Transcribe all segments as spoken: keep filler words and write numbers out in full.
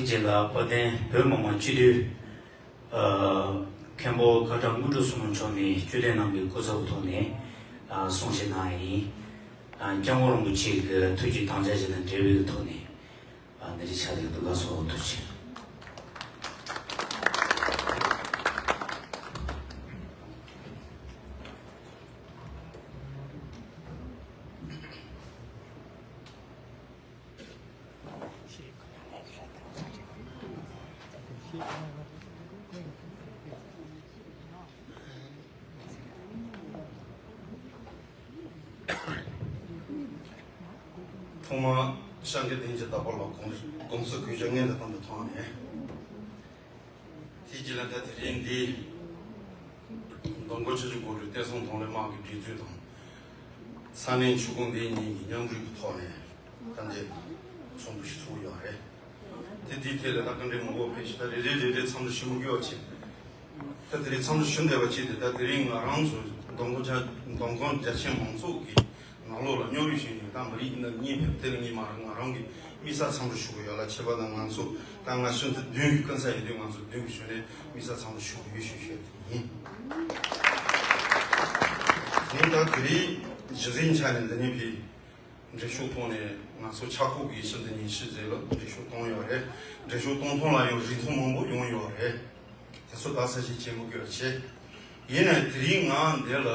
རྗེས་ལ་དཔལ་ལྡན་བོད་མི་མང་སྤྱི་འཐུས། ཨ། མཁན་པོ་ཁ་བྲག་དངོས་གྲུབ་བསོད་ནམས་མཆོག་ནས་བཅུད་ལེན་གནང་བའི་སྐུ་ཚབ་ཐོག་ནས། ཨ། གསུང་བཤད་གནང་ཡིན། ཨ། སྐྱབས་མགོན་རིན་པོ་ཆེ་གི་ཐུགས་ཀྱི་དམ་བཅའ་བཞི་དང་འབྲེལ་བའི་ཐོག་ནས། ཨ། འདི་རིགས་ཆགས་བསྡད་འདུག་ལགས་སོ། ཐུགས་རྗེ་ཆེ། ཐོག་མར་སྐྱབས་མགོན་བསྟན་འཛིན་བདག་པོ་ལ་དགོངས་དགོངས་སེལ་གུས་ཕྱག་སྔོན་དུ་བཏང་བའི་ཐོག་ནས། དེ་རྗེས་ལ་ད་དེ་རིང་འདི་མདོ་མཁོ་ཆུ་བཞི་སྒང་དྲུག་བསྟན་སྲུང་གདོང་ལེན་དམག་གི་སྒྲིག་འཛུགས་དང་། ས་གནས་ཆུ་ཁོངས་འདི་གཉིས་ཀྱི་མཉམ་འབྲེལ་གྱི་ཐོག་ནས་ད་འདི་ཚོགས་འདུ་ཞིག་ཚོགས་ཡོད་རེད། དེ་དུས་དེ་ལ་ད་བཀའ་འདྲི་མང་པོ་ཕེབས་ཤིང་། ད་རེ་རེ་རེ་རེ་མཚམས་འདྲི་ཞུ་མི་དགོས་པ་བྱས། ད་དེ་རིང་མཚམས་འདྲི་ཞུ་འདོད་པ་བྱས་ཏེ། ད་དེ་རིང་ང་རང་ཚོ་མདོ་མཁོ་ཆ་མདོ་མཁོ་རྒྱ་ཆེ་མང་ཚོགས་ཀྱི་ནང་ལོགས་ལ་མཉམ་རུབ་ཞུས་ནས། ད་མི་རིགས་རྣམས་གཉིས་ཕེབས། དེ་ལ་ངས་མ་རང་ང་རང་གི་དམིགས་བསལ་མཚམས་འདྲི་ཞུ་གི་ཡོད་ལ། ཁྱད་པར་དུ་ང་ཚོ་ད་ང་ཤིན་ཏུ་བདུན་གྱི་ཀུན་ས་ཡིན་དུས། ང་ཚོ་བདུན་གྱི་ཞུ་ནས་དམིགས་བསལ་མཚམས་འདྲི་ཞུ་གི་ཡོད་ཞུ་ཞུ་ཡ་དེ་ཡིན། ངས་ད་དེ་རིང་གཞི་འཛིན་ཆ་ནས་འདི་ནས་ཕེབས། འགྲེལ་བཤད་ཐོག་ནས་ང་ཚོ་ཆ་ཁོག་གི་ཤིན་ཏུ་ཉི་ཤུ་ཙམ་ལ་འགྲེལ་བཤད་གཏོང་ཡོད་རེད། འགྲེལ་བཤད་གཏོང་སྟངས་ལ་ཡང་རིགས་མཐུན་མང་པོ་ཡོང་ཡོད་རེད། དེ་ཚོ་ད་གསལ་བཤད་བྱེད་མི་དགོས་པ་བྱས། ཡིན་ནའི་དེ་རིང་ང་འདི་ལ་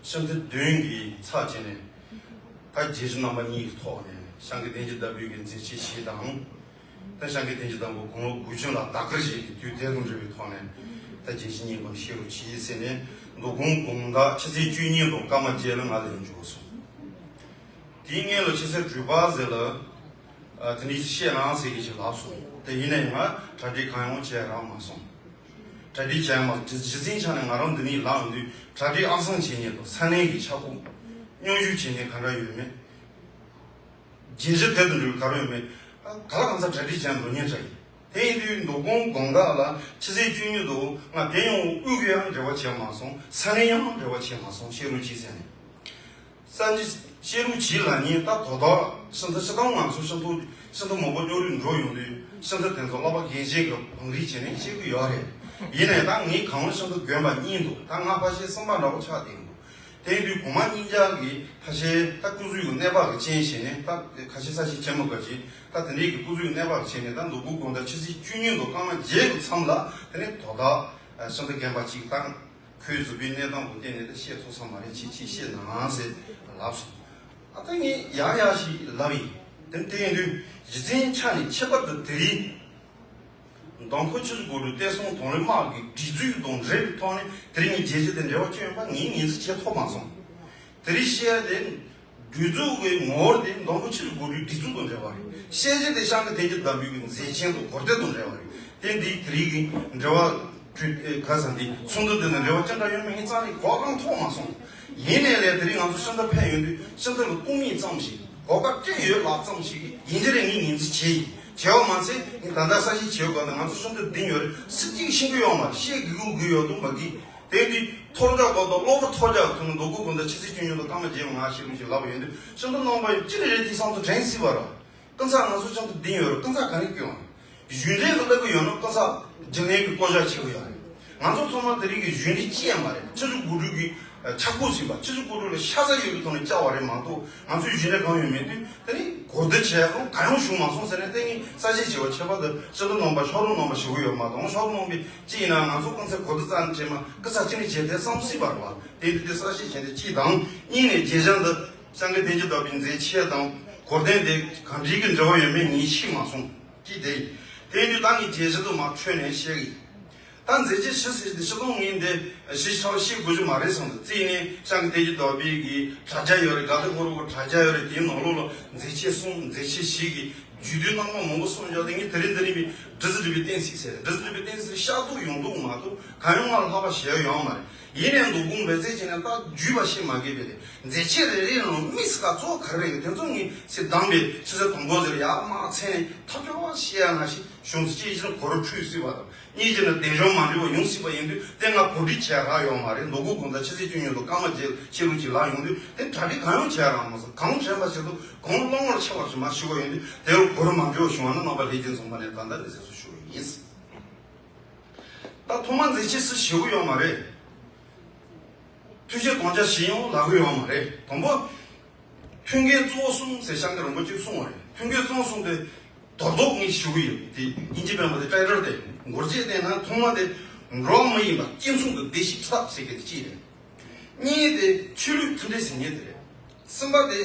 ཤིན་ཏུ་བདུན་གྱི་ཚབ་བྱས་ནས། ད་རྒྱལ་སྤྱི་རྣམ་པ་གཉིས་ཀྱི་ཐོག་ནས་སྐྱབས་མགོན་བསྟན་འཛིན་བདག་པོའི་གི་མཛད་རྗེས་བཞི་དང་། ད་སྐྱབས་མགོན་བསྟན་འཛིན་བདག་པོ་དགུང་ལོ་དགུ་བཅུ་ལ་དར་དཀར་བཞེས་ཀྱི་དུས་དེ་དང་འབྲེལ་བའི་ཐོག་ནས། ད་རྒྱལ་སྤྱི་གཉིས་ཀྱི་ཐོག་ནས་བཤད་རོགས་གྱིས་ཟེར་ནས། མདོ་ཁམས་དགོང་དག་ཕྱི་ཚེས་བཅུ་གཉིས་དང་སྐར་མ་བརྒྱད་ལ་ང་ལ་ཡོང་འཇུག་སོང་། དེའི་སྔོན་ལ་ཕྱི་ཚེས་དྲུག་པ་ཟེར་ལ། ཨ། དེ་འདྲ་ཞིག་བཤད་རང་ཟེར་གྱི་ཞིག་ལབ་སོང་། དེ་ཡིན་ནའི་ང་གྲ་སྒྲིག་གང་ཡང་བྱས་རག་མ་སོང་། གྲ་སྒྲིག་བྱས་མ། གཞི་འཛིན་ཆ་ནས་ང་རང་འདི་ནས་ལངས་དུས་གྲ་སྒྲིག་ཨང་སང་བྱེད་མཁན་དང་། ས་གནས་ཀྱི་ཆ་ཁོངས་མཉམ་ཞུགས་བྱེད་མཁན་ག་འདྲ་ཡོད་མེད། རྒྱལ་སྤྱི་དེ་དང་འབྲེལ་བའི་ག་རེ་ཡོད་མེད། ཨ། ག་ལ་གང་འཚམ་གྲ་སྒྲིག་བྱས་འགྲོ་མཁན་འདྲ་ཡིན། དེ་ཡིན་དུས་མདོ་ཁམས་དགོང་དག་ལ་ཕྱི་ཚེས་བཅུ་གཉིས་དུ་ང་བལ་ཡོང་དབུས་ཀྱི་ཡང་འབྲེལ་བ་བྱས་མ་སོང་། ས་གནས་ཡང་འབྲེལ་བ་བྱས་མ་སོང་། བཤད་རོགས་གྱིས་ཟེར་ནས། ས་གནས་བཤད་རོགས་གྱིས་ལབ་མཁན་ད་དོ་བདག་ཤིན་ཏུ་སྤྱིར་བཏང་ང་ཚོ་ཤིན་ཏུ་ཤིན་ཏུ་མང་པོ་མཉམ་རུབ་འགྲོ་ཡོང་དུས། ཤིན་ཏུ་དེ་ཚོ་བསླབ་པ་རྒན་གཞོན་གྱི་བང་རིམ་བྱས་ནས་བཤད་ཀྱི་ཡོད་རེད། ཡིན་ནའི་ད་ངས་གང་ཤིན་ཏུ་དགོན་པ་གཉིས་འདུག་ད་ང་ཕལ་ཆེར་གསུམ་པ་འདྲ་པོ་ཆགས་བསྡད་འདུག་དེ་ཡིན་དུས་གོང་མ་གཉིས་ཆ་གི་ཕལ་ཆེར་ད་སྐུ་གཟུགས་ཀྱི་གནས་བབ་ཀྱི་རྐྱེན་བྱས་ནས། ད་ཁ་ཤས་ས་ཞིག་བྱེད་མི་དགོས་ཀྱི། ད་དེ་འདྲའི་གི་སྐུ་གཟུགས་ཀྱི་གནས་བབ་ཀྱི་རྐྱེན་ནས། ད་མདོ་དགོང་དག་ཕྱི་ཚེས་བཅུ་གཉིས་དང་སྐར་མ་བརྒྱད་ཀྱི་མཚམས་ལ་དེ་ནས་དོ་བདག་ཤིན་ཏུ་རྒན་པ་གཅིག་དང་། ཁོའི་གཟུགས་པོའི་གནས་སྟངས་ཀྱི་སྟེང་ནས་ད་བཤད་ཐུབ་ས་མ་རེད། ཅིག་ཅིག་བཤད་གནང་ཟེར་ལབ་སོང་། ཨ། ད་ངས་ཡང་ཡང་ཞིག་ལབ་ཡིན། དེ་དེ་ཡིན་དུས་གཞི་འཛིན་ཆ་ནས་ཁྱད་པར་དུ་དེ་རིང་མདོ་ཁམས་ཆུ་བཞི་སྒང་དྲུག་བསྟན་སྲུང་གདོང་ལེན་དམག་གི་སྒྲིག་འཛུགས་དང་འབྲེལ་བའི་ཐོག་ནས་དེ་རིང་ངས་རྒྱལ་སྤྱི་དང་འབྲེལ་བ་ཅི་ཡོད་པ་ངས་ངོས་འཛིན་བྱེད་ཐུབ་མ་སོང་། དེ་རིང་བཤད་དེ། སྒྲིག་འཛུགས་ཀྱི་ངོ་བོ་དེ་མདོ་ཁམས་ཆུ་བཞི་སྒང་དྲུག་སྒྲིག་འཛུགས་དང་འབྲེལ་བ་རེད། བཤད་གཞི་དེ་སྐྱབས་མགོན་བསྟན་འཛིན་བདག་པོའི་གི་མཛད་འཆར་དང་གོ་སྟོན་དང་འབྲེལ་བ་རེད། དེ་འདི་དེ་རིང་གི་འབྲེལ་བ་ག་ས་འདི་ཚོགས་འདུ་འདི་ནང་འབྲེལ་བ་ཅི་འདྲ་ཡོད་མེད་ངས་རྩ་ནས་གོ་སྐབས་ཐོབ་མ་སོང་། ཡིན་ནའི་ལས་དེ་རིང་ང་ཚོ་ཤིན་ཏུ་ཕེབས་ཡོང་དུས་ཤིན་ཏུ་ལ་སྟོང་ཉིད་ཙམ་ཞིག་གོ་སྐབས་སྤྲད་ཡོད་ལབ་ཙམ་ཞིག་ཡིན་གྱི་རེད། ངས་ངོས་འཛིན་བྱས་ཡིན། བྱས་པ་མ་ཚད་ངས་ད་ལྟ་གསལ་བཤད་བྱེད་དགོས་ན། ང་ཚོ་ཤིན་ཏུ་བདེན་ཡོད་རེད། སྲིད་སྤྱི་ཤེས་ཀྱི་ཡོད་མ་རེད། བཤད་དགོས་ཀྱི་ཡོད་དང་མ་གི། དེ་འདི་ཐོར་རྒྱག་གོ་དང་གློ་བུར་ཐོར་རྒྱག་ཐུབ་ན། མདོ་དགོང་དག་ཕྱི་ཚེས་བཅུ་གཉིས་དང་སྐར་མ་བརྒྱད་པ་ང་བཤད་རོགས་གྱིས་ལབ་པ་ཡིན་དུས་ཤིན་ཏུ་རྣམ་པ་ཡིན་ཅི་ནས་རེད། དེ་བསམ་ཚུལ་དྲན་སྲིད་པ་རེད། སྐུ་ཚབ་ང་ཚོ་ཅང་དུ་བདེན་ཡོད་རེད། སྐུ་ཚབ་ག་རེ་སྐྱོན་རེད། གཞུང་འབྲེལ་གྱི་ལབ་གི་ཡོད་ན་སྐུ་ཚབ་རྒྱུན་ལས་ཀྱི་བསྐོ་བཞག་བྱེད་དགོས་ཡ་རེད། ང་ཚོ་ཚང་མ་དེ་རིང་གི་གཞུང་འབྲེལ་ཅི་ཡང་མ་རེད། ཕྱི་ཕྱོགས་གོ་སྒྲིག་གི་ཆ་ཁུག་ཟིན་པ། ཕྱི་ཕྱོགས་གོ་སྒྲིག་ལ་ཤ་ཚ་ཡོད་པའི་ཐོག་ནས་བཅར་བ་རེད་མ་གཏོགས། ང་ཚོའི་གཞུང་འབྲེལ་གང་ཡང་མེད་དུས་དེ་ནི་གོ་བསྡུར་བྱས་ཡག་གང་ཡང་བྱུང་མ་སོང་ཟེར་ནས། དེ་ངས་གསལ་བཤད་བྱས་པ། ཁྱད་པར་དུ་སྤྱི་འཐུས་རྣམ་པ་ཤོག་ལོ་རྣམ་པ་ཞུ་གི་ཡོད་མ་གཏོགས། ཤོག་ལོ་རྣམ་པས་ཅི་ཡིན་ན་ང་ཚོ་སྐུ་ཚབ་གོ་བསྡུར་རྩ་ནས་བྱས་མ། སྐུ་ཚབ་ཅི་ནས་བྱས་དེ་བསམ་སྲིད་པ་རེད་བ། དེ་འདི་དེ་གསལ་བཤད་བྱས་ཏེ་གཅིག་དང་། གཉིས་ནས་བརྗོད་བྱ་འདི་སྐྱབས་མགོན་བསྟན་འཛིན་བདག་པོའི་མཛད་འཆར་དང་གོ་སྟོན་དེ་གང་འདྲའི་གི་འབྲེལ་བ་ཡོད་མེད་ངས་ཤེས་མ་སོང་། གཅིག་དེ་ཡིན། དེ་ཡིན་དུས་ད་ངས་བརྗོད་བྱ་དུ་མ་འཕྲོས་ནས་བཤད་གི་ཡིན། ད་མཛད་རྗེས་ཞུ་ཟེར་ཏེ་སྤྱིར་བཏང་ངས་འདི་ཞིབ་ཆ་བཤད་དགོས་རྒྱུ་མ་རེད་བསམ་འདུག་རྩིས་ནས་སྐྱབས་མགོན་བསྟན་འཛིན་བདག་པོའི་གི་དྲ་རྒྱ་ཡོད་རེད། དགའ་ལྡན་ལྷུན་གྲུབ་ཀྱི་དྲ་རྒྱ་ཡོད་རེད། དེའི་ནང་ལོགས་ལ་མཛད་རྗེས་གསུམ། མཛད་རྗེས་བཞི་གི་རྒྱུད་སྡེ་རྣམ་པ་མང་པོ་གསུངས་བཞག་སྟེ། ངས་དེ་རིང་འདི་རིང་བའི་འབྲི་ཙིག་འབྲི་བའི་གཏན་ཚིགས་ཟེར། འབྲི་ཙིག་འབྲི་བའི་གཏན་ཚིགས་ཤ་སྟག་ཡོང་འདུག་མ་གཏོགས་གང་ཡོང་ང་ལ་ལྷག་པ་ཞེ་ཡོང་མ་རེད། ཡིན་ནའི་མདོ་དགོང་འབད་རྩོལ་བྱས་ནས་ད་བརྒྱུད་པ་ཞིག་མ་གི་བས་ཏེ། མཛད་རྗེས་རེ་རེ་ནང་དམིགས་སུ་ག་གཙོ་བོ་ག་རེ་རེད་གི་དེ་ཚོ་ངས་ཚིག་དང་པོའི་ཕྱི་ཚེས་དང་པོ་ཟེར་ཡར་མར་མཚན་ནས་ཐག་ཆོད་པ་བཤད་ཡ་ནང་བཞིན། བྱུང་ཚེ་གཅིག་བྱས་ན་གོ་རུ་འཁྲུད་སྲིད་པ་དང་། གཉིས་བྱས་ན་དེ་བྱུང་མ་འགྲིག་པ་ཡོང་སྲིད་པ་ཡིན་དུས། དེ་ང་གོ་སྒྲིག་བྱས་རག་ཡོད་མ་རེད། མདོ་དགོང་དགོང་དག་ཕྱི་ཚེས་བཅུ་ཉིན་དུ་སྐར་མ་བརྒྱད་ཕྱི་ལུགས་ཀྱི་ལ་ཡོང་དུས། དེ་གྲ་སྒྲིག་གང་ཡང་བྱས་རག་མ་སོང་། གང་དྲན་པ་བྱེད་དུ་གང་བླང་བར་བྱ་བ་ཞིག་མ་ཞུ་བ་ཡིན་དུས། དེ་རུ་གོ་རུ་མ་འགྲིག་པ་བྱུང་བ་ན། རྣམ་པ་ལྷན་རྒྱས་ཚང་མ་ནས་ད་ལྟ་ནས་གཟབ་གཟབ་ཞུ་བ་ཡིན། ད་ཐོག་མ་མཛད་ཆེད་སུ་ཞུ་གི་ཡོད་མ་རེད། ཐུགས་བཞེད་དམ་བཅའ་བཞེས་ཡོང་ལབ་གི་ཡོད་མ་རེད། དང་པོ། མཐུན་རྐྱེན་གཙོ་བོ་གསུམ་ཟེར་སྐྱབས་མགོན་རིན་པོ་ཆེས་གསུངས་པ་རེད། མཐུན་རྐྱེན་གཙོ་བོ་གསུམ་དེ་རྡོག་རྡོག་ངས་ཞུ་གི་ཡོད་དེ། དབྱིན་ཇི་བན་པ་དེ་ཊའི་ཊལ་དེ་མགོར་བྱས་བསྟན་ན། ཐོག་མ་དེ་འགྲོ་བ་མི་ཡིན་པ་སྐྱེ་མཚུངས་ཀྱི་བདེ་གཤེགས་ཐབས་ཟེར་མཁན་དེ་གཅིག་རེད། གཉིས་དེ་ཆོས་ལུགས་མཐུན་འབྲེལ་ཟེར་མཁན་དེ་རེད། གསུམ་པ་དེ་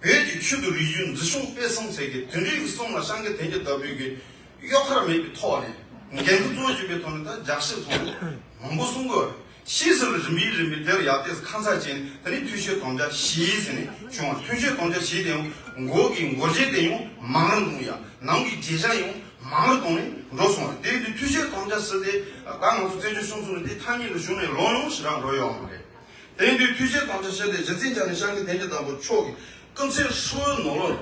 བོད་ཀྱི་ཆོས་དང་རིག་གཞུང་འཛིན་སྐྱོང་སྤེལ་གསུམ་ཟེར་མཁན་དེ་འདྲའི་གསུམ་ལ་སྐྱབས་མགོན་བསྟན་འཛིན་བདག་པོས་ཀྱི་གཡོ་འཁར་མེད་པའི་ཐོག་ནས། འགན་འཁྲི་གཙོ་བོ་བརྗོད་པའི་ཐོག་ནས། ད་རྒྱལ་སྤྱིའི་ཐོག་ནས་མང་པོ་གསུང་གི་ཡོད་རེད། ཕྱིས་སུ་རིམ་པས་རིམ་པས་དེ་ལ་ཡར་ཏོག་ཙམ་ཁ་མཚར་བྱས་ནས། དེ་ནས་ཐུགས་བཞེད་དམ་བཅའ་བཞེས་ཟེར་ནས་བྱུང་བ། ཐུགས་བཞེད་དམ་བཅའ་བཞེས་དེ་ཡང་མགོ་གི་མགོ་བརྗེ་དེ་ཡང་མང་རུ་གཏོང་ཡ། ནང་གི་བརྗེ་བྱ་ཡང་མང་རུ་གཏོང་ནས་འགྲོ་སོང་བ་རེད། དེ་ཡིན་དུས་ཐུགས་བཞེད་དམ་བཅའ་ཟེར་དེ་ད་ང་ཚོ་བཙན་བྱོལ་གཞུང་ཚོ་ནས་དེ་ཐ་སྙད་དུ་བྱུང་ནས་ལོ་ཡོངས་ཞེ་དྲག་འགྲོ་ཡོད་མ་རེད། དེ་ཡིན་དུས་ཐུགས་བཞེད་དམ་བཅའ་ཞེས་དེ་གཞི་རྩའི་ཆ་ནས་སྐྱབས་མགོན་བསྟན་འཛིན་བདག་པོ་མཆོག་གི་སྐུ་ཚེ་ཧྲིལ་བོའི་ནང་ལོགས་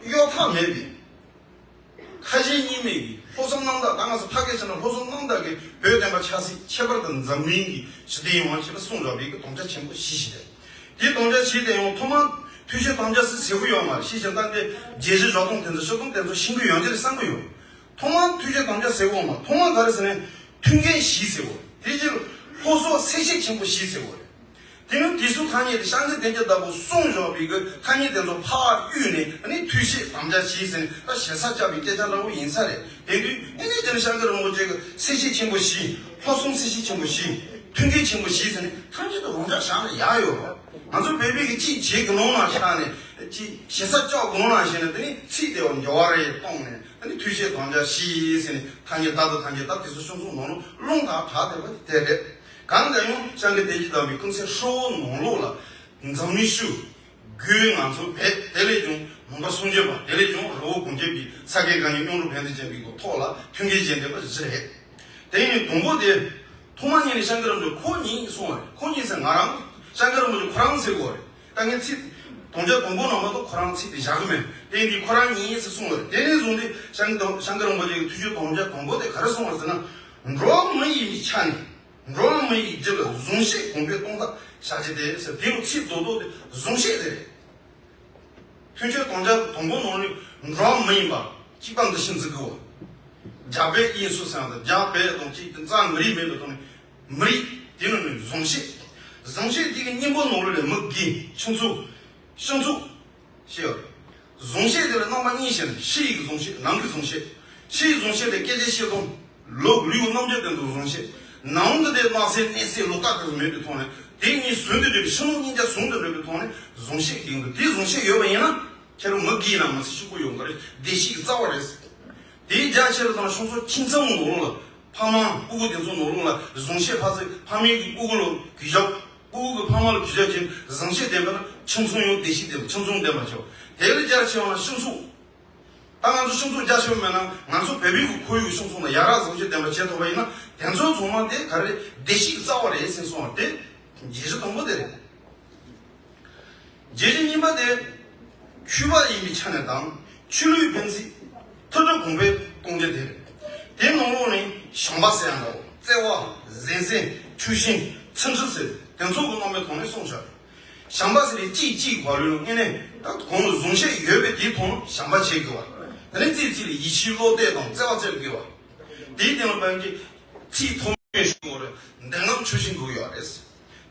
ལ་གཡོ་ཐབས་མེད་པའི། ཁ་ཞེ་གཉིས་མེད་ཀྱི་སློབ་གསོ་རྣམ་དག། ད་ང་ཚོ་ཕ་སྐད་བྱས་ན་སློབ་གསོ་རྣམ་དག་གི་བོད་བསྟན་པ་ཆབ་སྲིད། ཁྱད་པར་དུ་འཛམ་གླིང་གི་ཞི་བདེ་ཡོང་བ་ཞིག་ལ་གསུངས་ཡོད་པའི་གི་དམ་བཅའ་ཆེན་པོ་བཞི་ཞིག་རེད། དེའི་དམ་བཅའ་བཞི་དེ་ཡང་ཐོག་མར་ཐུགས་བཞེད་དམ་བཅའ་ཟེར་ཟེར་གི་ཡོད་མ་རེད། ཤེས་བཞིན་ད་ལྟའི་རྒྱལ་སྤྱིའི་རབ་དང་དེ་ཚོ་ཤོག་དང་དེ་ཚོ་ཤེས་ཀྱི་ཡོད་ཀྱི་རེད་བསམ་གི་ཡོད། ཐོག་མར་ཐུགས་བཞེད་དམ་བཅའ་ཟེར་གི་ཡོད་མ། ཐོག་མར་ག་རེ་ཟེར་ན། མཐུན་རྐྱེན་བཞི་ཟེར་གི་ཡོད་རེད། དེ་རྗེས་སློབ་གསོ་གསལ་བཤད་ཆེན་པོ་བཞི་ཟེར་གི་ཡོད་རེད། དེ་ནི་དེ་ཚོའི་ཐ་སྙད་དེ་སྐྱབས་མགོན་བསྟན་འཛིན་བདག་པོས་གསུངས་བཞག་པའི་གི་ཐ་སྙད་དེ་ཚོ་ཕར་གཡུགས་ནས། ཨ་ནི་ཐུགས་བཞེད་དམ་བཅའ་བཞི་ཟེར་ནས་ད་ཞེ་ས་བཅའ་བའི་སྐད་ཆ་འདྲ་བོ་ཡིན་ས་རེད། དེ་དུས་ཨ་ནི་དེ་ནི་སྐྱབས་མགོན་རིན་པོ་ཆེ་གི་གསལ་བཤད་ཆེན་པོ་བཞི། སློབ་གསུམ་གསལ་བཤད་ཆེན་པོ་བཞི། མཐུན་རྐྱེན་ཆེན་པོ་བཞི་ཟེར་ནས་ཐ་སྙད་དེ་རང་འཇགས་བཞག་ན་ཡག་ཡོད་རེད། ང་ཚོ་བོད་པའི་གི་གཅིག་བྱེད་དགོས་ནོ་ན་བཞག་ནས། གཅིག་ཞེ་ས་བཅའ་དགོས་ནོ་ན་བཞག་ནས། དེ་ནི་ཚིག་དེ་བ་འགྱུར་བ་རེ་གཏོང་ནས། ཨ་ནི་ཐུགས་བཞེད་དམ་བཅའ་བཞི་ཟེར་ནས་ཐ་སྙད་ད་ལྟ་ཐ་སྙད་ད་དེ་ཚོ་ཤོག་ཚོགས་ནང་ལོགས་ལུང་དང་གྲགས་བསྡད་པ་དེ་རེད། གང་ལྟར་ཡང་སྐྱབས་མགོན་བསྟན་འཛིན་བདག་པོའི་སྐུ་ཚེ་ཧྲིལ་བོའི་ནང་ལོགས་ལ་འཛམ་གླིང་ཤུགས་རྒྱུད། ང་ཚོ་བོད་དེ་ལས་ཀྱང་མུན་པ་སངས་རྒྱས་པ། དེ་ལས་ཀྱང་རི་བོ་གངས་ཅན་པའི་ས་དགེ་བཀའ་རྙིང་མཉམ་རུབ་ཕན་བདེ་ཅན་པའི་གི་ཐོག་ལ་མཐུན་རྐྱེན་བྱེད་བསྡད་པ་བཞི་རེད། དེ་ཡིན་དུས་དང་པོ་དེ་ཐོག་མ་ཉིད་ནས་སྐྱབས་མགོན་རིན་པོ་ཆེ་ཁོ་ཉིད་གསུངས་པ་རེད། ཁོ་ཉིད་ཟེར་ང་རང་སྐྱབས་མགོན་རིན་པོ་ཆེ་ཁོ་རང་ཟེར་གོ་རེད། ད་ངས་ཚིག་དམ་བཅའ་དང་པོ་ནང་མ་གཏོགས་ཁོ་རང་ཚིག་དེ་བཞག་གི་མེད། དེ་ཡིན་དུས་ཁོ་རང་ཉིད་ཟེར་གསུངས་པ་རེད། དེ་ནས་བཟུང་སྟེ་སྐྱབས་མགོན་སྐྱབས་མགོན་རིན་པོ་ཆེ་གི་ཐུགས་བཞེད་དམ་བཅའ་དང་པོ་དེ་ག་རེ་གསུངས་པ་རེད་ཟེར་ན། འགྲོ་བ་མི་ཡིན་པའི་ཆ་ནས། འགྲོ་བ་མི་ཡི་རྒྱུད་ལ་བཟང་བཤད་གོང་འཕེལ་གཏོང་ཐབས་བྱ་རྒྱུ་དེ་ཟེར། དེ་རུ་ཚིག་རྡོག་རྡོག་དེ་བཟང་བཤད་དེ་རེད། ཐུགས་བཞེད་དམ་བཅའ་དང་པོ་ནང་ནས་འགྲོ་བ་མི་ཡིན་པ་གཅིག་པ་འདི་ཤིང་འཛིན་དགོས་པ། རྒྱ་བོད་དབྱིན་སུ་ཟེར་བ་དང་། རྒྱ་བོད་དང་གཅིག་ཏུ་རྩ་མི་རིགས་མེད་པའི་ཐོག་ནས་མི་རིགས་དེ་ནང་ནས་བཟང་བཤད། བཟང་བཤད་དེ་གི་སྙིང་པོ་ནང་ལོགས་ལ་མི་དགེ་ཕྱུགས་འཚོ་ཕྱུགས་འཚོ་ཞེས་ཡོད། བཟང་བཤད་དེ་ལ་རྣམ་པ་གཉིས་ཤིག་ནི། ཕྱི་ཡི་བཟང་བཤད། ནང་གི་བཟང་བཤད། ཕྱི་ཡི་བཟང་བཤད་དེ་སྐད་ཆའི་བཤད་སྟངས། ལུགས་ལུས་ཀྱི་རྣམ་འགྱུར་དེ་ཚོ་བཟང་བཤད། ནང་གི་དེ་སྣང་སྲིད་གནས་སྲིད་ལོག་ལྟ་དེ་ཚོ་མེད་པའི་ཐོག་ནས། དེ་གཉིས་ཟུང་དུ་འབྲེལ་བའི། ཕྱི་ནང་གཉིས་ཆ་ཟུང་དུ་འབྲེལ་བའི་ཐོག་ནས་བཟང་བཤད་ཀྱི་ཡོང་འདུག་དེ་བཟང་བཤད་ཡོད་པ་ཡིན་ན། ཁྱེད་རང་མི་དགེ་ཡིན་ན་མི་ཚེ་ཕྱུག་པོ་ཡོང་གི་རེད། བདེ་སྐྱིད་ཀྱི་རྩ་བ་རེད། དེའི་རྒྱ་ཆེ་རུ་བཏང་ན་ཕྱུགས་འཚོ་ཁྱིམ་ཚང་གི་ནང་ལོགས་ལ། ཕ་མ་སྤུ་གུ་དེ་ཚོ་ནང་ལོགས་ལ་བཟང་བཤད་ཕར་ཚུར། ཕ་མས་ཀྱི་སྤུ་གུ་ལ་གུས་ཞབས། སྤུ་གུ་གི་ཕ་མ་ལ་གུས་ཞབས་བྱས། བཟང་བཤད་ལྡན་པ་ན་ཁྱིམ་ཚང་ཡང་བདེ་སྐྱིད་ལྡན་པ། ཁྱིམ་ཚང་ལྡན་པ་བྱེད། དེ་ལས་རྒྱ་ཆེ་བ་ན་སྤྱི་ཚོགས། ད་ང་ཚོ་སྤྱི་ཚོགས་རྒྱ་ཆེ་བ་མེད་ན། ང་ཚོ་བོད་པའི་གི་ཁོར་ཡུག་སྤྱི་ཚོགས་ནང་ཡ་རབས་བཟང་བཤད་ལྡན་པ་བྱེད་ཐུབ་པ་ཡིན་ན། དེ་ཚོ་ཚང་མ་དེ་ག་རེ་རེད། བདེ་སྐྱིད་ཀྱི་རྩ་བ་རེད་ཟེར་གསུངས་པ་དེ་བརྗོད་གཞི་དང་པོ་དེ་རེད། བརྗོད་གཞི་གཉིས་པ་དེ་ཆོས་པ་ཡིན་པའི་ཆ་ནས་དང་། ཆོས་ལུགས་ཕན་ཚུན་མཐུན་སྒྲིལ་གོང་འཕེལ་གཏོང་རྒྱུ་དེ་རེད། དེའི་ནང་ལོགས་ནས་བྱམས་པ་ཟེར་ཡང་འདྲ་བོ། བརྩེ་བ། གཟན་སེམས། ཆོས་ཞེན། བརྩོན་འགྲུས་ཟེར་དེ་ཚོ་གི་རྣམ་པའི་ཐོག་ནས་གསུངས་བཞག་བྱམས་པ་ཟེར་ནས་གཅིག་གཅིག་བར་ལུས་ལ་དངོས་གནས་ད་གང་ལ་བཟང་བཤད་ཡོད་པའི་དེའི་ཐོག་ནས་བྱམས་པ་བྱེད་དགོས་པ། དེ་ནས་ཚིག་ཚིག་ལ་ཡིད་ཆེས་བློ་གཏད་དང་བརྩེ་བ་བརྩེ་དགོས་པ། དེའི་སྟེང་ལ་བརྟེན་ཏེ་ཚིག་ཐོག་མའི་ཞུ་བ་རེད། འདོད་རྔམ་ཆོས་བཞིན་དགོས་ཡོད་རེད།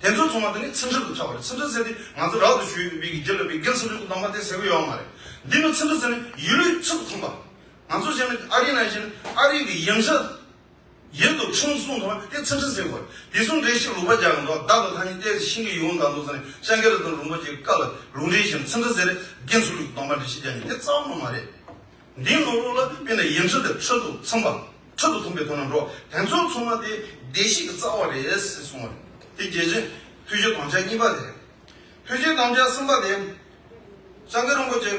དེ་ཚོ་ཚང་མ་དེ་ནི་བརྩོན་འགྲུས་དང་ཆགས་པ་རེད། བརྩོན་འགྲུས་ཟེར་དེ་ང་ཚོ་རབ་ཏུ་བྱུང་བའི་རྒྱུད་ལ་བའི་དགེ་ཚུལ་ཁྲིམས་ཀྱི་དམ་པ་དེ་ཟེར་གི་ཡོད་མ་རེད། འདི་ནི་བརྩོན་འགྲུས་ཟེར་ནི་ཡིད་ལུས་ཚུལ་དུ་མཐུན་པ། ང་ཚོ་བྱས་ན་ཨ་རི་ནང་བཞིན་ཨ་རི་གི་ཡང་ཤ་ཡིད་དུ་ཁྲིམས་སྲུང་ཐོག་དེ་བརྩོན་འགྲུས་ཟེར་བ་རེད། དེ་སོང་འགྲེལ་བཤད་ལུང་པ་རྒྱག་གི་འདུག་བདག་དང་ཐ་སྙད་ཏོག་ཙམ་ཤེས་ཀྱི་ཡོང་དང་འདུག་ཟེར་ནས་སྐྱབས་མགོན་རིན་པོ་ཆེའི་བཀའ་ལ་ལུང་འདྲེན་བྱས་ནས་བརྩོན་འགྲུས་ཟེར་དགེ་ཚུལ་ཁྲིམས་དམ་པ་འགྲེལ་བཤད་རྒྱག་མཁན་དེ་རྩ་བ་ནས་མ་རེད། འདིའི་ནང་ལོགས་ལ་དཔེར་ན་ཡིན་ཁྲི་དེ་ཁྲི་དང་མཚུངས་པ། ཁྲི་དང་མཐུན་པའི་ཐོག་ནས་འགྲོ། དེ་ཚོ་ཚང་མ་དེ་བདེ་སྐྱིད་ཀྱི་རྩ་བ་རེད་ཟེར་གསུངས་པ་རེད། དེ་རྒྱལ་སྤྱིའི་ཐུགས་བཞེད་དམ་བཅའ་གཉིས་པ་དེ་རེད། ཐུགས་བཞེད་དམ་བཅའ་གསུམ་པ་དེ། སྐྱབས་མགོན་རིན་པོ་ཆེ་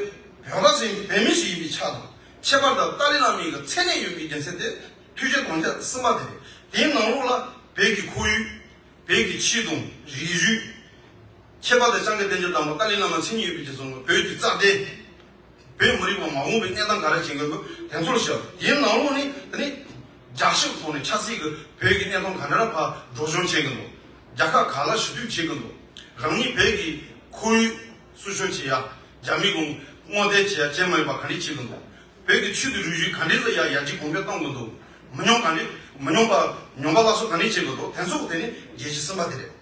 བོད་པ་ཞིག་བོད་མི་ཞིག་ཡིན་པའི་ཆ་དང་། ཁྱད་པར་དུ་ཏཱ་ལའི་བླ་མའི་གི་མཚན་གནས་ཡོད་པའི་རྒྱུ་མཚན་དེ་ཐུགས་བཞེད་དམ་བཅའ་གསུམ་པ་དེ་རེད། དེའི་ནང་ལོགས་ལ་བོད་ཀྱི་ཁོར་ཡུག་བོད་ཀྱི་ཆོས་དང་རིག་གཞུང་། ཁྱད་པར་དུ་སྐྱབས་མགོན་བསྟན་འཛིན་བདག་པོ་ཏཱ་ལའི་བླ་མ་མཚན་ཉིད་ཡོད་པའི་རྒྱུ་མཚན་ལ་བོད་ཀྱི་རྩ་དོན། བོད་མི་རིགས་པ་མ་འོངས་པའི་གནས་སྟངས་ག་རེ་བྱེད་དགོས་དེ་ཚོར་བཤད། དེའི་ནང་ལོགས་ནས་དེ་ནི་རྒྱལ་སྤྱིའི་ཐོག་ནས་ཆབ་སྲིད་ཀྱི་བོད་ཀྱི་གནས་སྟངས་ག་འདྲ་ཕར་འགྲོ་སོང་བྱེད་ཀྱི་འདུག་རྒྱལ་ཁབ་ག་ལ་ཞུ་གཏུག་བྱེད་ཀྱི་འདུག་རང་ཉིད་བོད་ཀྱི་ཁོར་ཡུག་སྲུང་སྐྱོབ་བྱེད་ཡ། རྒྱ་མི་གིས་དངོས་དེ་བྱེད་ཡ་བྱེད་མ་ཡོད་པ་ག་འདྲ་བྱེད་ཀྱི་འདུག་བོད་ཀྱི་ཆོས་དང་རིག་གཞུང་ག་འདྲ་ལ་ཡ་ཡར་རྒྱས་གོང་འཕེལ་གཏོང་གི་འདུག་མི་ཉམས་ག་འདྲ། མི་ཉམས་པ་ཉམས་པ་སླར་གསོ་ག་འདྲ་བྱེད་དགོས་འདུག་དེ་ཚོ་དེ་ནི་བརྗོད་གཞི་གསུམ་པ་དེ་རེད།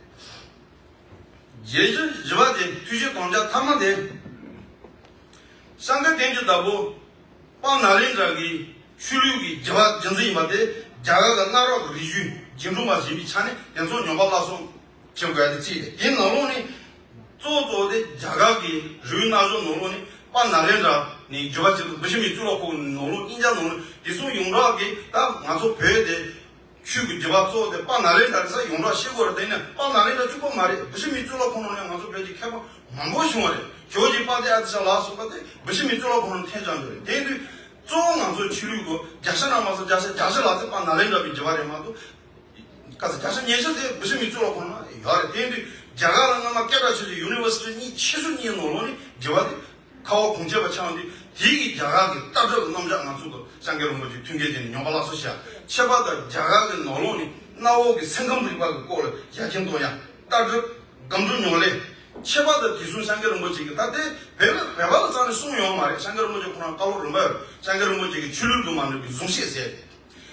བརྗོད་གཞི་བཞི་པ་དེ་ཐུགས་བཞེད་དམ་བཅའ་མཐའ་མ་དེ། སྐྱབས་མགོན་བསྟན་འཛིན་བདག་པོ་དཔལ་ནཱ་ལེནྡྲ་གི་ཆོས་ལུགས་ཀྱི་རྒྱུད་པ་རྒྱུད་འཛིན་ཡིན་པ་དེ་རྒྱ་གར་གྱི་གནའ་རབས་ཀྱི་རིག་གཞུང་རྒྱུན་འཁྱོངས་པ་ཡིན་པའི་ཆ་ནས་དེ་ཚོ་ཉམས་པ་སླར་གསོ་བྱེད་དགོས་ཡ་དེ་གཅིག་རེད། དེའི་ནང་ལོགས་ནས་གཙོ་བོ་གཙོ་བོ་དེ་རྒྱ་གར་གྱི་རིག་གནས་སྣ་ཚོགས་ནང་ལོགས་ནས་དཔལ་ནཱ་ལེནྡྲ་ནས་རྒྱུད་པ་གཅིག་ཏུ་བི་ཤི་མའི་གཙུག་ལག་ཁང་གི་ནང་ལོགས་དབྱིན་ཇི་ནང་ལོགས་དེ་ཚོ་ཡོངས་གྲགས་ཀྱི་ད་ང་ཚོ་བོད་དེ། ཆོས་ཀྱི་རྒྱུད་པ་གཙོ་བོ་དེ་དཔལ་ནཱ་ལེནྡྲ་རེད་ཟེར་ཡོངས་གྲགས་ཤེས་དགོས་རེད། དེ་ནས་དཔལ་ནཱ་ལེནྡྲ་གཅིག་པོ་མ་རེད། བི་ཤི་མའི་གཙུག་ལག་ཁང་ནང་ནས་ང་ཚོ་བོད་ཀྱི་མཁས་པ་མང་པོ་བྱུང་བ་རེད། ཇོ་བོ་རྗེ་དཔལ་ལྡན་ཨ་ཏི་ཤ་ལ་སོགས་པ་དེ་བི་ཤི་མའི་གཙུག་ལག་ཁང་ནང་ཐོན་བྱུང་ཡོད་རེད། དེ་དུས་གཙོ་བོ་ང་ཚོ་ཆོས་ལུགས་ཀྱི་བརྒྱ་ཆ་ན་མ་སོང་བརྒྱ་ཆ་བརྒྱད་ཅུ་ལྷག་ཙམ་དཔལ་ནཱ་ལེནྡྲ་པའི་རྒྱུད་པ་རེད་མ་གཏོགས། ག་ཚོད་བརྒྱ་ཆ་ཉི་ཤུ་ཙམ་བི་ཤི་མའི་གཙུག་ལག་ཁང་ནང་ཡོད་རེད། དེ་དུས་རྒྱ་གར་ལ་སྔ་མ་སྐད་གྲགས་ཆེ་ཤོས་ཡུ་ནི་ཝར་སི་ཊི་གཉིས་ཆེ་ཤོས་གཉིས་ནང་ལོགས་ནས་རྒྱུད་པ་དེ། ཁ་བ་གངས་ཅན་པ་ཆགས་འདི་དེའི་གི་རྒྱ་གར་གི་ལྟ་གྲུབ་རྣམ་གཞག་ང་ཚོ་གི་སངས་རྒྱས་རིན་པོ་ཆེ་མཐུན་རྐྱེན་ཅན་ཉམས་པ་སླར་གསོ་བྱ། ཁྱད་པར་དུ་རྒྱ་གར་གི་ནང་ལོགས་ནས་གནའ་བོ་གི་སེམས་ཁམས་རིག་པ་གི་སྐོར་ལ་ཡར་རྒྱས་གཏོང་ཡ། ལྟ་གྲུབ། སྒོམ་སྒྲུབ་ཉམས་ལེན། ཁྱད་པར་དུ་དུས་གསུམ་སངས་རྒྱས་རིན་པོ་ཆེ་གི་ད་ལྟའི་བོད་ལ་བོད་པ་ལ་རྩ་ནས་གསུངས་ཡོད་མ་རེད། སངས་རྒྱས་རིན་པོ་ཆེ་ཁོ་རང་བཀའ་སློབ་རིམ་པ་ཡོད་རེད། སངས་རྒྱས་རིན་པོ་ཆེ་གི་ཆོས་ལུགས་དང་མ་འབྲེལ་བའི་གཟུངས་བཤད་ཟེར།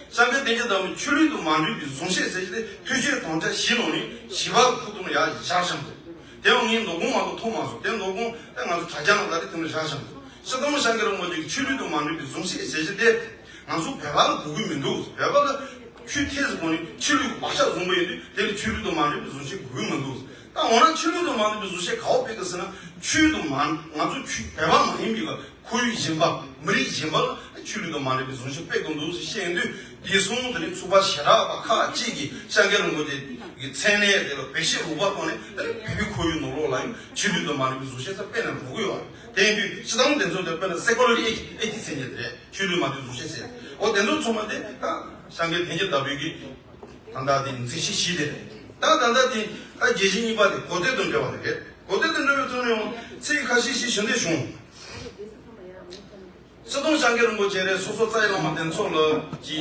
སངས་རྒྱས་བསྟན་རྒྱས་བདག་པོའི་ཆོས་ལུགས་དང་མ་འབྲེལ་བའི་གཟུངས་བཤད་ཟེར་གྱི་དེ་ཐུགས་བསྐྱེད་དམ་བཅའ་བཞི་ནང་ནས་བཞི་པ་ཁུག་ཏུ་ཡར་བཞག་བཞག་འདུག་དེ་ཡང་ངས་མདོ་དགོང་མ་གཏོགས་མཐོང་མ་སོང་། དེ་མདོ་དགོང་དེ་ང་ཚོ་དྲ་རྒྱ་ནང་ལྟ་དེ་དེ་འདྲ་བཞག་བཞག་འདུག་སྤྱིར་བཏང་སངས་རྒྱས་རིན་པོ་ཆེ་གི་ཆོས་ལུགས་དང་མ་འབྲེལ་བའི་གཟུངས་བཤད་ཟེར་གྱི་དེ་ང་ཚོ་བོད་པ་ལ་དགོས་ཀྱི་མི་འདུག་བོད་པ་ལ་ཆོས་ཐད་ཟེར་གོ་ནས་ཆོས་ལུགས་བག་ཆགས་བཟུང་བ་ཡིན་དུས་དེ་ལ་ཆོས་ལུགས་དང་མ་འབྲེལ་བའི་གཟུངས་བཤད་དགོས་ཀྱི་མི་འདུག་ད་འོ་ན་ཆོས་ལུགས་དང་མ་འབྲེལ་བའི་གཟུངས་བཤད་ག་པར་སྤེལ་དགོས་ཟེར་ན། ཆོས་དང་མ་ང་ཚོ་ཆོས་བོད་པ་མ་ཡིན་པའི་གི་ཁོར་ཡུག་གཞན་པ། མི་རིགས་གཞན་པ་ལ་ཆོས་ལུགས་དང་མ་འབྲེལ་བའི་གཟུངས་བཤད་སྤེལ་དགོས་འདུག་ཟེར་བཤད་དུས། དེ་སོང་དེ་ནས་ཚོགས་པ་ཞེ་དྲག་པ་ཁག་ཅིག་གིས་སངས་རྒྱས་རིན་པོ་ཆེ་གི་མཚན་གནས་དེ་ལ་བེད་སྤྱོད་ལོག་པ་བཏང་ནས། དེ་ནས་བོད་པའི་ཁོར་ཡུག་ནང་ལོགས་ལ་ཡང་ཆོས་ལུགས་དང་མ་འབྲེལ་བའི་གཟུངས་བཤད་ཟེར་སྤེལ་ནས་འགྲོ་གི་ཡོད་རེད། དེ་ཡིན་དུས་སྤྱིར་བཏང་དེ་ཚོ་དེ་དཔེར་ན་སེ་ཀུ་ལར་ཨེ་ཐིག་སི་ཟེར་མཁན་དེ་རེད། ཆོས་ལུགས་མ་འབྲེལ་བའི་གཟུངས་བཤད་ཟེར། འོ་དེ་ཚོ་ཚང་མ་དེ་ད་སངས་རྒྱས་བསྟན་རྒྱས་བདག་པོའི་གི་ད་ལྟ་དེ་མཛད་བྱ་བཞི་དེ་རེད། ད་ད་ལྟ་དེ་ད་བརྗོད་གཞི་གཉིས་པ་དེ་གོ་ཐོས་དང་འབྲེལ་བ་དེ་རེད། གོ་ཐོས་དང་འབྲེལ་བའི་ཐོག་ནས་ཡང་ཚིག་ཁ་ཤས་ཤིག་ཞུ་འདོད་བྱུང་། སྤྱིར་བཏང་སངས་རྒྱས་རིན་པོ་ཆེ་རེད། སོ་སོ་རྩ་བའི་བླ་མ་དེ་ཚོ་ལ་གི་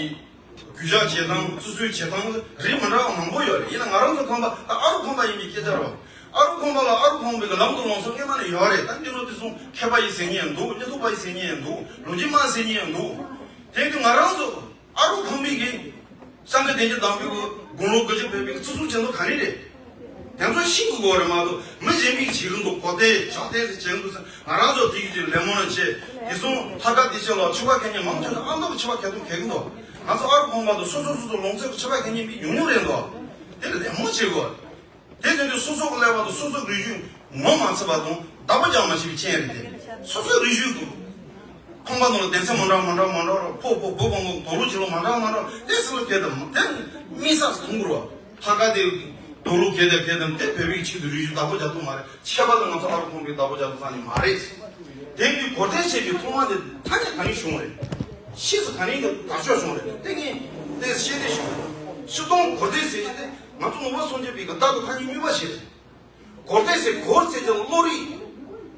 གུས་ཞབས་བྱེད་སྟངས། བརྩི་སྲུང་བྱེད་སྟངས་རིགས་མི་འདྲ་བ་མང་པོ་ཡོད་རེད། ཡིན་ན་ང་རང་ཚོ་ཁམས་པ་ད་ཨ་རུ་ཁམས་པ་ཡིན་པའི་སྐད་ཆ་རེད་བ། ཨ་རུ་ཁམས་པ་ལ་ཨ་རུ་ཁམས་པའི་གི་ལམ་དུ་ལོངས་སུ་སྔས་མ་ནས་ཡོད་རེད། ད་འདི་ལོ་དེ་སོང་མཁས་པ་ཡིན་ཟེར་མཁན་ཡང་འདུག་སྙན་ཐོ་པ་ཡིན་ཟེར་མཁན་ཡང་འདུག་ལོ་རྒྱུས་སྨྲ་ཟེར་མཁན་ཡང་འདུག་དེ་དུས་ང་རང་ཚོ་ཨ་རུ་ཁམས་པའི་གི་སངས་རྒྱས་བསྟན་རྒྱས་བདག་པོའི་དགུང་ལོ་དགུ་བཅུ་ཕེབས་པའི་བརྩི་སྲུང་བྱེད་ལུགས་ག་རེ་རེད། དེ་ཚོ་ཤེས་དགོས་རེད་མ་གཏོགས། མི་གཞན་པས་བྱེད་ཀྱི་འདུག་གོ་ཐོས་ཇག་ཐོས་ཟེར་བྱེད་ཀྱི་འདུག་ཟེར། ང་རང་ཚོ་དེ་གི་ཅིག་ལད་མོ་ལ་བྱེད། དེ་སོང་ལྷ་ཁང་དེ་ཆེ་ལ་ཆོས་པ་མཁས་མཁན་མང་ཆེ་ལ་ཨ་མདོ་གི་ཆོས་པ་མཁས་མཐོང་གལ་གི་འདུག་ང་ཚོ་ཨ་རུ་ཁམས་པ་དང་སོ་སོ་སོ་སོ་ལུང་ཚན་གི་ཆོས་པ་མཁས་མཁན་མི་ཉུང་ཉུང་རེད་འདུག་དེ་ལད་མོ་བྱེད་དགོས། དེ་བཞིན་དུ་སོ་སོ་གི་ལས་པ་དང་སོ་སོ་གི་རིག་གཞུང་ངོ་མ་ཚ་བ་དང་བདག་པོ་རྒྱག་མ་ཤེས་པའི་རྐྱེན་རེད་དེ། སོ་སོའི་རིག་གཞུང་གི་ཁང་པ་ནང་ལ་གདན་ས་མི་འདྲ་མི་འདྲ་མི་འདྲ་ར། ཕོ་ཕོ་བུ་བུ་མོ་དོག་ལུ་བྱེད་ལུགས་མི་འདྲ་མི་འདྲ་ར། དེ་སུ་ལ་གལ་དམ་དེ་མི་ས་མཐོང་དགོས་ར། ལྷག་དཀར་དེ་དོག་ལུ་གལ་དེ་གལ་དམ་དེ་བོད་པའི་ཆེད་དུ་རིག་གཞུང་བདག་པོ་རྒྱག་ཐུབ་མ་རེད། ཁྱད་པར་དུ་ང་ཚོ་ཨ་རུ་ཁམས་པའི་བདག་པོ་རྒྱག་ཐུབ་ས་ནི་མ་རེད། དེ་གི་གོ་ཐོས་བྱས་པའི་ཐོག་མ་དེ་ཐ་སྙད་ག་ནས་བྱུང་རེད། ཕྱིས་སུ་ག་ནས་གི་དར་ལྕོག་བྱུང་རེད། དེ་ངས་དེ་ཤེས་དེ་ཞུ། སྤྱིར་བཏང་གོ་ཐོས་ཟེར་གྱི་དེ་ང་ཚོ་ནང་པ་སངས་རྒྱས་པའི་གི་བདག་ཏུ་ཐ་སྙད་དངོས་པོ་ཞིག་རེད། གོ་ཐོས་ཟེར་གོ་ཟེར་གྱི་བློ་རིག་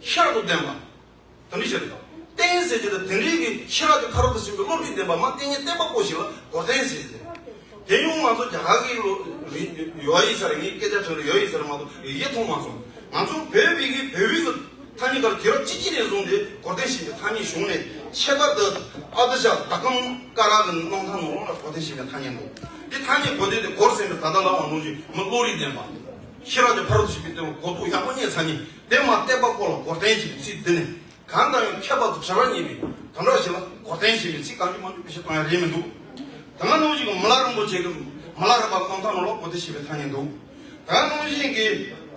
ཤར་དུ་ལྡན་པ། དེ་འདྲ་ཞིག་རེད། བསྟན་ཟེར་གྱི་དེ་དེ་འདྲའི་གི་ཤེས་རབ་ཀྱི་ཕ་རོལ་ཏུ་ཕྱིན་པའི་བློ་རིག་ལྡན་པ་མ་བསྟན་ཉན་བསྟན་པ་པོ་ཞིག་ལ་གོ་བསྟན་ཟེར་གྱི་རེད། དེ་ཡང་ང་ཚོ་རྒྱ་གར་གི་ལོ་རིག་ཡོད་ཡིན་ས་རེད། ངའི་སྐད་ཆ་དྲན་ལ་ཡོད་ཡིན་ས་རེད་མ་གཏོགས་ཡེ་མཐོང་མ་སོང་། ང་ཚོ་བོད་པའི་གི་བོད་པའི་གི་ཐ་སྙད་གར་དུས་རབས་བཅུ་གཅིག་ནས་བཟུང་སྟེ་གོ་བསྟན་ཞེས་པའི་ཐ་སྙད་བྱུང་ནས། ཁྱད་པར་དུ་ཨ་ཏི་ཤ་དྷ་ཀམ་ཀ་ར་གི་རྣམ་ཐར་ནང་ལ་གོ་བསྟན་ཞེས་པའི་ཐ་སྙད་འདུག་འདི་ཐ་སྙད་གོ་བསྟན་དེ་གོ་ཟེར་བའི་ད་ལྟ་ལབ་པ་ནང་བཞིན་མི་བློ་རིག་ལྡན་པ། ཤེས་རབ་ཀྱི་ཕ་རོལ་ཏུ་ཕྱིན་པའི་དེ་ལ་གོ་རྟོགས་ཡག་པོ་རྙེད་ཚར་ནས་དེ་མ་བསྟན་པ་པོ་ལ་གོ་བསྟན་ཞེས་པའི་ཚིག་འདི་ནས། གང་དང་ཡང་ཁྱད་པར་དུ་བྲལ་བར་ངེས་པའི་དོན་དག་ཞིག་ལ་གོ་བསྟན་ཞེས་པའི་ཚིག་གང་ཅི་མང་ཅི་བེད་སྤྱོད་གཏོང་ཡ་རེད་མི་འདུག་ད་ག་ནང་བཞིན་གྱི་མི་ལ་རིན་པོ་ཆེ་གི་མི་ལ་རས་པ་རྣམ་ཐར་ནང་ལ་གོ་བསྟན་ཞེས་པའི་ཐ་སྙད་འདུག་ད་ག་ནང་བཞིན་གྱི་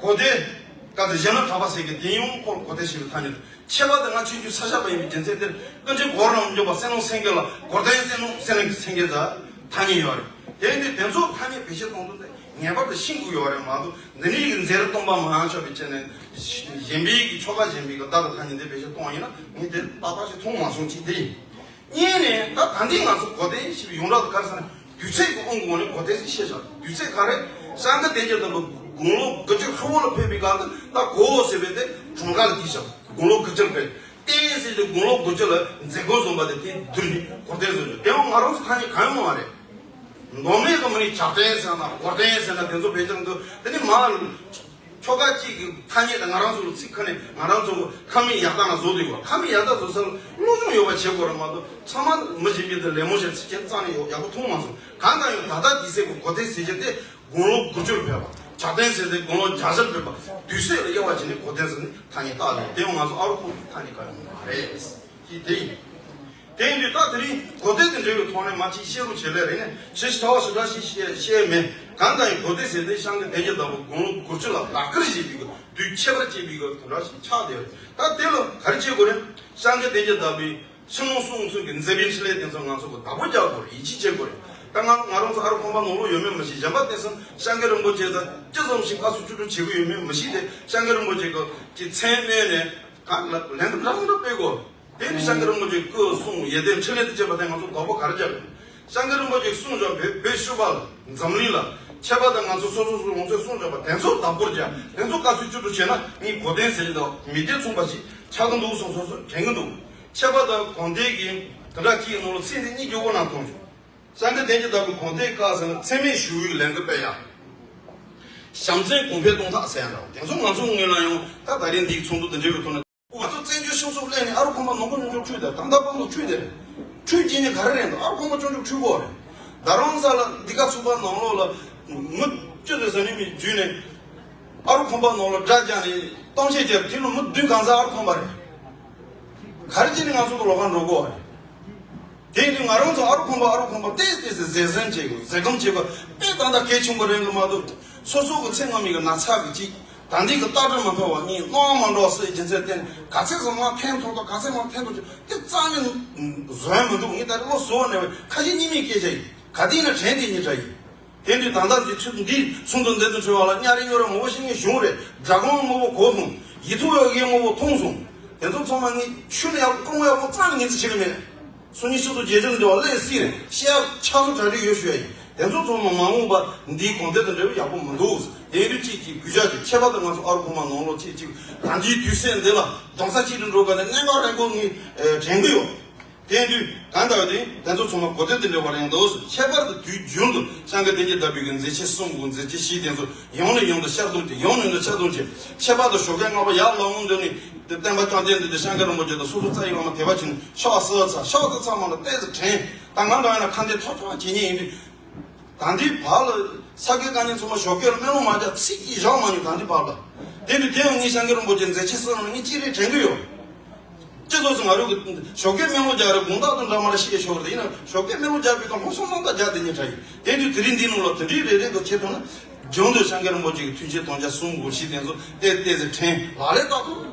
གོ་བསྟན་བཀའ་སྩལ་གཞན་ལ་གྲགས་པ་ཟེར་གྱི་དེ་ཡང་ཁོ་ལ་གོ་བསྟན་ཞེས་པའི་ཐ་སྙད་འདུག་ཁྱད་པར་དུ་ང་ཆོས་བརྒྱུད་ས་སྐྱ་པ་ཡིན་པའི་རྒྱུ་མཚན་དེར་ཀུན་མཁྱེན་གོ་རམས་འབྱོར་པ་སེང་ལོང་སེང་གེ་ལ་གོ་བསྟན་སེང་ལོང་སེང་ལོང་སེང་གེ་ཟེར་ཐ་སྙད་ཡོད་རེད། དེ་ཡིན་དུས་དེ་ཚོ་ཐ་སྙད་བེད་སྤྱོད་གཏོང་དུས་དེ་ངེས་པར་དུ་ཤེས་དགོས་ཡོད་རེད་མ་གཏོགས། འདི་ནས་ཀྱི་མཛད་རིམ་སྟོང་པ་མ་ཡང་ཆོག་པའི་ཆ་ནས་གཞན་པའི་གི་ཆོ་ག་གཞན་པའི་གི་བརྡ་དང་ཐ་སྙད་འདི་བེད་སྤྱོད་གཏོང་བ་ཡིན་ན་ངས་དེ་ཏག་ཏག་ཞིག་མཐོང་མ་སོང་གཅིག་དེ་ཡིན། གཉིས་ནས་ད་ད་འདི་ང་ཚོ་གོ་བསྟན་ཞེས་པའི་ཡོངས་གྲགས་དུ་ག་རེ་ཟེར་ན། དུས་ཚོད་ཀྱི་དབང་གི་ངོས་ནས་གོ་བསྟན་ཞེས་བཤད་བཞག་དུས་ཚོད་ག་རེ། སངས་རྒྱས་བསྟན་རྒྱས་བདག་པོ་དགུང་ལོ་དགུ་བཅུ་ཧྲིལ་བོ་ལ་ཕེབས་པའི་སྐབས་དུ་ད་གོ་ཟེར་བའི་དེ་གྲངས་ཀ་ལ་བྲིས་བཞག་དགུང་ལོ་དགུ་བཅུ་ཕེབས། རྟེན་ཟེར་དུས་དགུང་ལོ་དགུ་བཅུ་ལ་མཛད་སྒོ་བཟུང་བ་དེ་དེ་བསྡུས་ནས་གོ་རྟེན་ཟེར་རྒྱུ་དེ་ཡང་ང་རང་ཚོ་ཐ་སྙད་གང་ཡང་མ་རེད། མདོ་སྨད་ཀྱི་མི་རིགས་བྱ་རྟེན་ཟེར་ན་གོ་རྟེན་ཟེར་ན་དེ་ཚོ་བེད་སྤྱོད་འདུག་དེ་ནི་མ་ཆོ་ག་གཅིག་གི་ཐ་སྙད་དང་ང་རང་ཚོ་ལ་ཚིག་ཁ་ནས་ང་རང་ཚོ་ཁ་མིག་ཡར་ལྟ་ན་བཟོ་དུས་གོ་ཁ་མིག་ཡར་ལྟ་བཟོ་ས་ལ་སློབ་སྦྱོང་ཡོད་པ་བྱེད་དགོས་རེད་མ་གཏོགས་ཚང་མ་མི་གཞན་པའི་དེ་ལད་མོ་བྱས་ཚིག་རྐྱེན་རྩ་ནས་ཡོད་ཡག་པོ་མཐོང་མ་སོང་གང་ལྟར་ཡང་ད་ལྟ་དུས་ཚོད་ཀྱི་གོ་རྟེན་ཟེར་རྒྱུ་དེ་དགུང་ལོ་དགུ་བཅུར་ཕེབས་པ་བྱ་རྟེན་ཟེར་དེ་དགུང་ལོ་བརྒྱད་ཅུར་ཕེབས་པ་དུས་ཚོད་ལ་དབྱེ་བ་བྱས་ནས་གོ་རྟེན་ཟེར་ནས་ཐ་སྙད་བཏགས་ནས་དེ་ཡང་ང་ཚོ་ཨ་རུ་ཁུ་ཐ་སྙད་གང་ཡང་མ་རེད། ཅེས་དེ་ཡིན། དེ་ཡིན་དུས་ད་དེ་རིང་གོ་རྟེན་དེ་འབྲེལ་བའི་ཐོག་ནས་མ་ཅིག་བཤད་རོགས་བྱེད་ལེ་རེད་ནས་ཞེ་ཞེ་ཐ་བ་ཞེ་དྲག་ཞིག་བཤད་བཤད་མེད་གང་ལྟར་ཡང་གོ་རྟེན་ཟེར་དེ་སྤྱང་ཀི་བདེ་རྒྱལ་བདག་པོ་དགུང་ལོ་དགུ་བཅུ་ལ་ལག་བཀར་བཞེས་པའི་གི་དུས་ཁྱད་པར་བྱེད་པའི་གི་དུས་རབས་ཤིག་ཆགས་བསྡད་རེད། ད་དེ་ལ་ག་རེ་བྱེད་དགོས་རེད། སྤྱང་ཀི་བདེ་རྒྱལ་བདག་པོའི་ཕྱི་ནང་གསུང་ཚུལ་གྱི་མཛད་པའི་འཕྲིན་ལས་དེ་ཚོ་ང་ཚོ་གི་བདག་པོ་རྒྱག་དགོས་རེད། ཡིད་ཆེས་བྱེད་དགོས་རེད། ད་ང་ང་རང་ཚོ་ཨ་རུ་ཁང་པ་ནང་ལོགས་ཡོད་མེད་མི་ཤེས། གཞན་པ་དེ་ཚོ་སྤྱང་ཀི་རིན་པོ་ཆེ་དང་ཅི་ཙམ་ཞིག་བཀའ་སྲུང་བཅུ་དྲུག་བྱེད་ཀྱི་ཡོད་མེད་མི་ཤེས་ཏེ་སྤྱང་ཀི་རིན་པོ་ཆེ་གི་ཀྱི་མཚན་སྨོས་ནས་གང་ལ་ལན་འདྲ་འདྲ་སྤེལ་དགོས། དེ་ནི་སྤྱང་ཀི་རིན་པོ་ཆེ་སྐུ་གསུང་ཡེ་ལྡན་འཕྲིན་ལས་དང་བཅས་པ་དེ་ང་ཚོ་བདག་པོ་ག་རེ་རྒྱག་དགོས། སྤྱང་ཀི་རིན་པོ་ཆེ་གསུང་བྱ་བའི་བོད་ཤུ་བ་ལ་འཛམ་གླིང་ལ་ཁྱད་པར་དུ་ང་ཚོ་སོ་སོ་སོ་ལུང་ཚན་གསུང་བྱ་བ་དེ་ཚོ་བདག་པོར་རྒྱག་དེ་ཚོ་བཀའ་སྲུང་བཅུ་དྲུག་བྱས་ན་ངས་གོ་དན་ཟེར་གྱི་འདུག་མི་སྡེ་མཚུངས་པ་ཞིག་ཆགས་ཀྱི་འདུག་གསུངས་སོ་སོ་དྲན་གྱི་འདུག་ཁྱད་པར་དུ་གོང་དེ་གི་དེ་འདྲ་ཅིག་ནང་ལ་ཚིག་འདི་གཉིས་ཀྱི་དབུ་ན་མཐོང་བྱུང་། སྤྱང་ཀི་བསྟན་གྱི་བདག་པོའི་གོང་དེ་བཀའ་ཟེར་ན་མཚན་མེད་ཞུ་བའི་ལན་གྱི་དཔེ་ཡ། བྱམས་བརྩེའི་གོང་འཕེལ་གཏོང་ཐབས་ཟེར་ཡ་འདྲ་བོ་དེ་ཚོ་ང་ཚོ་ངོས་ལ་ཡང་ད་ད་རིང་འདིའི་ཚོགས་འདུ་འདི་འབྲེལ་བའི་ཐོག་ནས། ང་ཚོ་བཙན་བྱོལ་སྤྱི་ཚོགས་སླེབས་ནས་ཨ་རུ་ཁང་པ་ནང་ཁུལ་ནང་འཇོག་འཁྲུག་དེ་ད་ལྟ་བར་དུ་འཁྲུག་དེ་རེད། འཁྲུག་རྐྱེན་ནི་ག་རེ་རེད་འདུག་ཨ་རུ་ཁང་པ་སྐྱོང་འཇོག་འཁྲུག་གོ་རེད། ད་རང་ས་ལ་འདི་ག་ཚུགས་པ་ནང་ལོགས་ལ་མི་སྤྱི་ཚོགས་ཟ་ནི་མི་བརྒྱུད་ནས་ཨ་རུ་ཁང་པ་ནང་ལ་དགྲ་རྒྱག་ནས་གཏམ་བཤད་བརྒྱབ་དེ་ལོ་མི་བདུན་གང་ས་ཨ་རུ་ཁང་པ་རེད། ག་རེ་བྱས་ནས་ང་ཚོ་གི་ལོགས་ཀ་འགྲོ་གོ་རེད། དེ་ཡིན་དུས་ང་རང་ཚོ་ཨ་རུ་ཁང་པ་ཨ་རུ་ཁང་པ་ཏོག་ཙམ་ཏོག་ཙམ་ཟས་ཟན་བྱེད་དགོས་ཟས་སྐོམ་བྱེད་དགོས་དཔེ་ད་ལྟ་གལ་ཆེན་པོ་རེད་གི་མ་གཏོགས་སོ་སོ་གི་ཚེ་སྔ་མའི་གི་ན་ཚ་གི་ཅིག་ད་འདི་གི་ལྟ་གྲུབ་མ་ཐོབ་པ་གཉིས་སྣང་བ་མ་འགྲོ་སའི་རྒྱུ་མཚན་བརྟེན་ག་ཚད་ཙམ་ང་ཕན་ཐོགས་དང་ག་ཚད་ང་ཕན་ཐོགས་ཀྱི་དེ་རྩ་ནས་བཟོ་ཡ་མི་འདུག་ངས་ད་རེས་བློ་གཟུ་བ་ནས་ཁ་ཞེ་གཉིས་མེད་སྐད་ཆ་ཡིན་ག་དེ་ཡིན་ན་དྲན་དེ་ཉིད་འདྲ་ཡིན། དེ་དུས་ད་ལྟ་འདི་ཚུལ་འདི་ཚོགས་འདུ་འདི་དུ་འཁྲུལ་བ་ལ་གཉའ་རེ་སྨྱོ་རེ་ངོ་བོ་ཤེས་ངེས་གཞུང་རེད་དགྲ་དགོང་ངོ་བོ་གོ་སོང་ཡིད་ཐུབ་ཡོད་ངེས་ངོ་བོ་མཐོང་སོང་། དེ་ཚོ་ཚང་མ་ངས་ཆུ་ནས་ཡག་ཀྲུང་ཡག་པོ་རྩ་ནས་ངེས་ཚིག་བྱེད་གི་མེད། སུ་ཉིད་སུ་དུ་རྗེས་འཇོག་འདི་བ་ལས་སྲིད་རེད་ཤེས་ཡག་ཆགས་སུ་གྲ་སྒྲིག་ཡོད་ཞུ་ཡ་ཡིན། དེ་ཚོ་ཚང་མ་མ་འོངས་པ་འདིའི་གོང་དེ་དང་འབྲེལ་བ་ཡག་པོ་མི་འདུག་དེ་དུས་གཅིག་གིས་གུས་ཞབས་ཀྱི་ཁྱད་པར་དུ་ང་ཚོ་ཨ་རུ་ཁོ་མ་ནང་ལོགས་གཅིག་གཅིག་ད་འདིའི་དུས་ཚོད་འདི་ལ་གདོང་ས་གཅིག་ཏུ་འགྲོ་དགོས་ནས་གནད་འགག་རེད་འགོ་ངས་དྲན་གི་ཡོད། དེ་དུས་གང་ལྟར་དེ་དེ་ཚོ་ཚང་མ་གོ་དོན་དེ་འདྲ་བ་རེད་འདུག་ཁྱད་པར་དུ་དུས་རྒྱུན་དུ་སྤྱང་ཀི་བསྟན་གྱི་བདག་པོའི་གི་མཛད་ཆེན་གསུམ་དགུ་མཛད་ཆེན་བཞི་དེ་ཚོ་ཡང་ནས་ཡང་དུ་ཤར་གཏོང་བྱེད་ཡང་ནས་ཡང་དུ་ཤར་གཏོང་བྱེད་ཁྱད་པར་དུ་ཞོགས་ཀས་སྔ་པོ་ཡར་ལངས་འོང་དུས་ནས་དེ་བསྟན་པ་བཅོམ་ལྡན་འདས་དེ་སྤྱང་ཀི་རིན་པོ་ཆེ་དང་སོ་སོ་རྩ་ཡི་བླ་མ་དད་པ་བྱས་ནས་ཕྱག་བསིལ་ཚར་ཕྱག་དེ་ཚང་མ་ལ་ཏོག་ཙམ་དྲན། ད་ང་འདྲ་ཡིན་ན་ཁ་འདོན་ཐོག་ཐོག་བྱེད་མཁན་ཡིན་དུས། ད་འདི་བར་ལ་ས་དགེ་བཀའ་རྙིང་ཚང་མ་ཞོགས་ཀས་ལ་སྨོན་ལམ་མ་རྒྱག་ཚིག་གཅིག་བཞག་མ་མྱོང་ད་འདི་བར་ལ། དེ་ནི་དེ་ཡང་ངས་སྤྱང་ཀི་རིན་པོ་ཆེ་མཛད་ཆེན་གསུམ་ནང་ངས་གཅིག་རེ་དྲན་གི་ཡོད། སྤྱི་ཚོགས་སུ་ང་རང་གི་ཞོགས་ཀས་སྨོན་ལམ་རྒྱག་རེ་དགོང་དག་ཏུ་འདྲ་མ་རེ་ཤི་ཡ་ཞོག་རེ་ཡིན་ན་ཞོགས་ཀས་སྨོན་ལམ་རྒྱག་པའི་སྐབས་ལྷག་བསམ་རྣམ་དག་རྒྱག་དེ་ཉིད་དྲན་ཡིན། དེ་དུས་དེ་རིང་འདི་ནང་ལ་དེ་འདྲའི་རེ་རེ་དུ་བྱེད་ཐུབ་ན། རྒྱུན་དུ་སྤྱང་ཀི་རིན་པོ་ཆེ་གི་ཐུགས་རྗེ་དམ་བཅའ་གསུམ་དགུ་བཞི་དེ་ཚོ་ཏེ་ཏེ་ཟེར་དྲན་ལག་ལེན་བསྟར་ཐུབ།